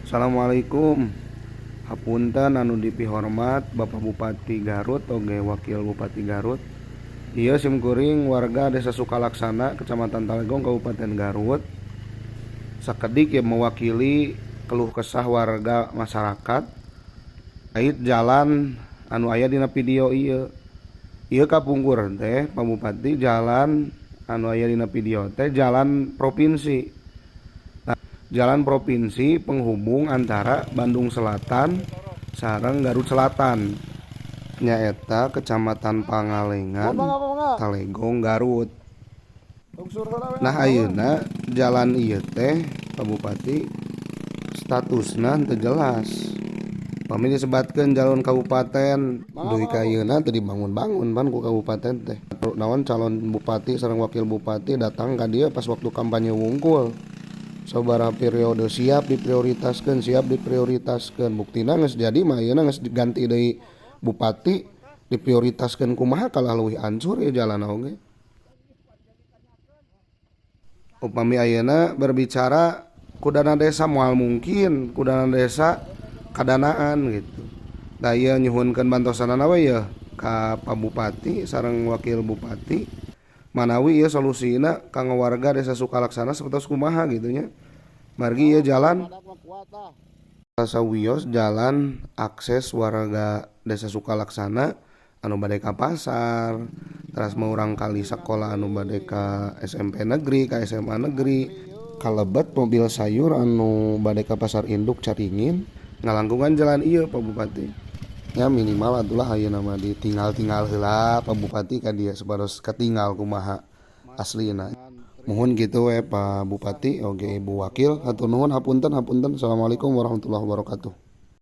Assalamualaikum. Hapunten anu dipihormat Bapak Bupati Garut oge Wakil Bupati Garut. Ieu simkuring warga Desa Sukalaksana, Kecamatan Talegong, Kabupaten Garut. Sakedik ya mewakili keluh kesah warga masyarakat ait jalan anu aya dina video ieu. Ieu kapungkur teh, Pak Bupati, jalan anu aya dina video teh jalan provinsi. Nah, jalan provinsi penghubung antara Bandung Selatan sareng Garut Selatan, nyaeta Kecamatan Pangalengan, Talegong, Garut. Nah, ayeuna jalan ieu teh, Pak Bupati, statusna teu jelas. Pami disebatkeun jalan kabupaten, dugi ka ayeuna teu dibangun-bangun pan ku kabupaten teh. Naon, calon bupati sareng wakil bupati datang ka dieu pas waktu kampanye wungkul. Sabaraha periode siap diprioritaskeun, siap diprioritaskeun. Buktina geus jadi mah ayeuna geus diganti deui bupati, diprioritaskeun kumaha, kalah leuwih ancur ieu jalan oge. Upami ayeuna berbicara ku dana desa, moal mungkin ku dana desa kadanaan gitu. Tah, ieu nyuhunkeun bantosanana we yeuh ka Pak Bupati sareng Wakil Bupati, manawi ieu solusina kanggo warga Desa Sukalaksana sapertos kumaha gitu nya. Margi ieu jalan sawios jalan akses warga Desa Sukalaksana anu bade ka pasar, teras murangkalih sakola anu bade ka SMP negeri, ka SMA negeri, kalebet mobil sayur anu bade ka pasar induk Caringin ngalangkungan jalan ieu, Pak Bupati. Ya minimal atulah ayeuna mah ditinggal-tinggal heula, Pak Bupati, ka dieu supados katinggal kumaha aslina. Muhun kitu we, Pak Bupati oge Ibu Wakil. Hatur nuhun, hapunten, hapunten. Assalamualaikum warahmatullahi wabarakatuh.